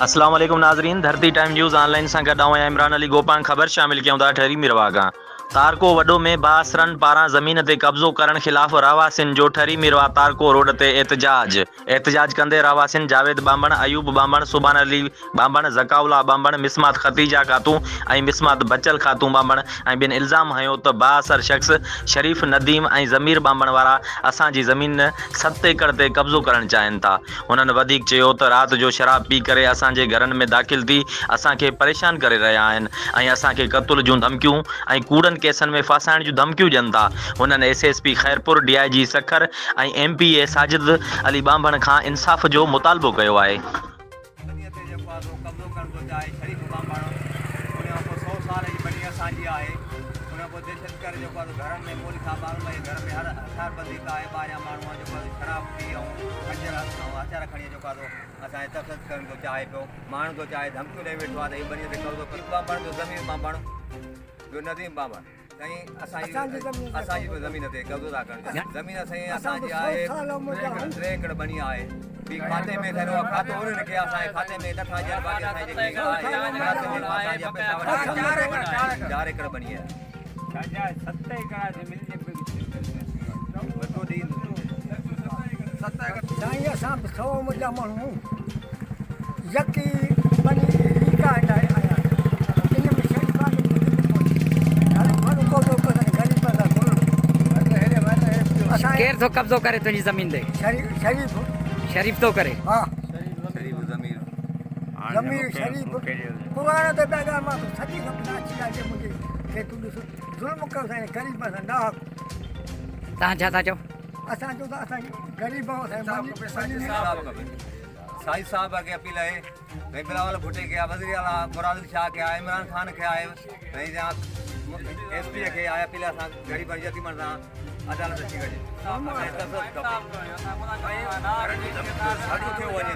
اسلام عليڪم ناظرين ڌرتي ٽائيم نيوز آن لائين سان گڏ آئون آهيان عمران علي گوپانگ خبر شامل ڪيون ٿا ٺري ميرواهه کان تارڪو وڏو ۾ بااثرن پاران زمين تي قبضو ڪرڻ خلاف رهواسين جو ٺري ميرواهه تارڪو روڊ تي احتجاج احتجاج ڪندي رهواسين جاويد ٻانڀڻ ايوب ٻانڀڻ سبحان علي ٻانڀڻ ذڪاء الله ٻانڀڻ مسمات خديجه خاتون ۽ مسمات بچل خاتون ٻانڀڻ ۽ ٻين الزام هنيو ته بااثر شخص شريف نديم ۽ ضمير ٻانڀڻ وارا اسان جي زمين ست ايڪڙ تي قبضو ڪرڻ چاهين ٿا. هنن وڌيڪ چيو ته رات جو شراب پي ڪري اسان جي گهرن ۾ داخل ٿي اسان کي پريشان ڪري رهيا آهن ۽ اسان کي قتل جون ڌمڪيون ۽ ڪوڙن ڪيسن ۾ ڦاسائڻ جون ڌمڪيون ڏين ٿا. هنن S S P Khairpur, D I G Sukkur ۽ M P A Sajid Ali Banbhan کان انصاف جو مطالبو ڪيو آهي. ٻنيء تي جيڪو آهي سو قبضو ڪرڻ ٿو چاهي شريف ٻانڀڻ ان کان پوء سئو سال جي ٻني اسان جي آهي ان کان پوء دهشت گرد جيڪو آهي سو گهرن ۾ مولوي صاحب عالم جي گهر ۾ هر هٿيار بندي ته آهي ٻاهريان ماڻهو آهي جيڪو آهي سو شراب پي ۽ خنجر ۽ هٿيار کڻي جيڪو آهي سو اسان کي تشدد ڪرڻ ٿو چاهي پيو مارڻ ٿو چاهي ڌمڪيون ڏئي ويٺو آهي ته هي ٻنيء تي قبضو ڪري ٻانڀڻ جو ضمير ٻانڀڻ ٻيو نديم ٻانڀڻ. سائين اسان جي زمين تي قبضو ٿا ڪرڻ چاهين زمين سائين اسان جي آهي 3 ايڪڙ ٻني آهي ٻي کاتي ۾ سائين اها کاتو انهن کي اسان جي کاتي ۾ نٿا ڏين باقي اسان جي جيڪي آهي کاتي ۾ اسان جا پئسا وٺي 4 ايڪڙ ٻني آهي سائين اسان به سو عمر جا ماڻهو يڪي ٻني هي ڪا نه آيا ان ۾ شريفا جو ڪجهه به ڪونهي هرو ڀرو قبضو ڪندن غريب سان ظلم اسان ڪير ٿو قبضو ڪري تنهنجي زمين تي؟ شريف شريف شريف ٿو ڪري. ها شريف ضمير ضمير شريف قرآن تي پيغام مان تو سڄي کپ ناچي آجي منهنجي کي تون ڏس ظلم ڪيو سائين غريب سان ناحق. تهان ڇا ٿا چئو؟ اسان چئون ٿا اسان غريب آهيون اسان جي انصاف کپي سائين صاحب کي اپيل آهي ۽ بلاول ڀٽي کي آهي وزير اعليٰ مراد علي شاهه کي آهي عمران خان کي آهي ۽ ايس پي کي آهي اپيل اسان غريبن يتيمن سان عدالت اچي وڃي ٿيو وڃي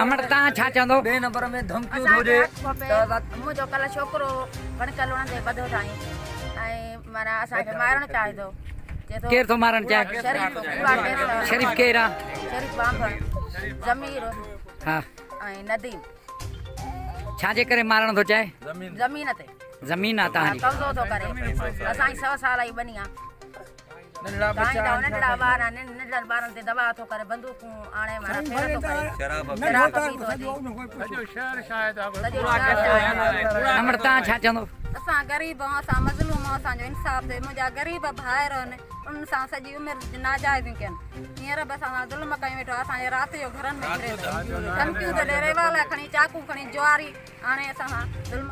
امڙ تان ڇا چوندو؟ ٻئي نمبر ۾ ڌمڪيون اسان ٿو کي ڏي حق کپي ته منهنجو ڪلهه ڇوڪرو ڪڻڪ لڻندي ٻڌو اٿائين ۽ معنيٰ اسان کي مارڻ چاهي ٿو چئي ٿو ڪير ٿو مارڻ چاهي؟ شريف ڪوڙا ڪيس شريف ڪير آ؟ شريف ٻانڀڻ ضمير ها ۽ نديم ڇا جي ڪري مارڻ ٿو چاهي؟ زمين تي زمين آ تان جي قبضو ٿو ڪري اسان جي 100 سال جي ٻني آ ننڍڙا ٻچا سائين ننڍڙا ٻار آهن ننڍڙن ٻارن تي دٻاء ٿو ڪري بندوقون آڻي معنيٰ ڦير ٿو ڪري شراب شراب پي ٿو اچي سڄو شهر شاهد آهي سڄو شهر شاهد آهي. امڙ تان ڇا چوندو؟ اسان غريب آهيون اسان مظلوم آهيون اسان جو انصاف ٿئي منهنجا غريب ڀائر آهن انهن سان سڄي عمر ناجائزيون ڪين هينئر به اسان سان ظلم ڪيون ويٺو آهي اسان جي رات جو گهرن ۾ گهري ٿو ڌمڪيون ٿو ڏي ريوالر کڻي چاقو کڻي جواري آڻي اسان سان ظلم.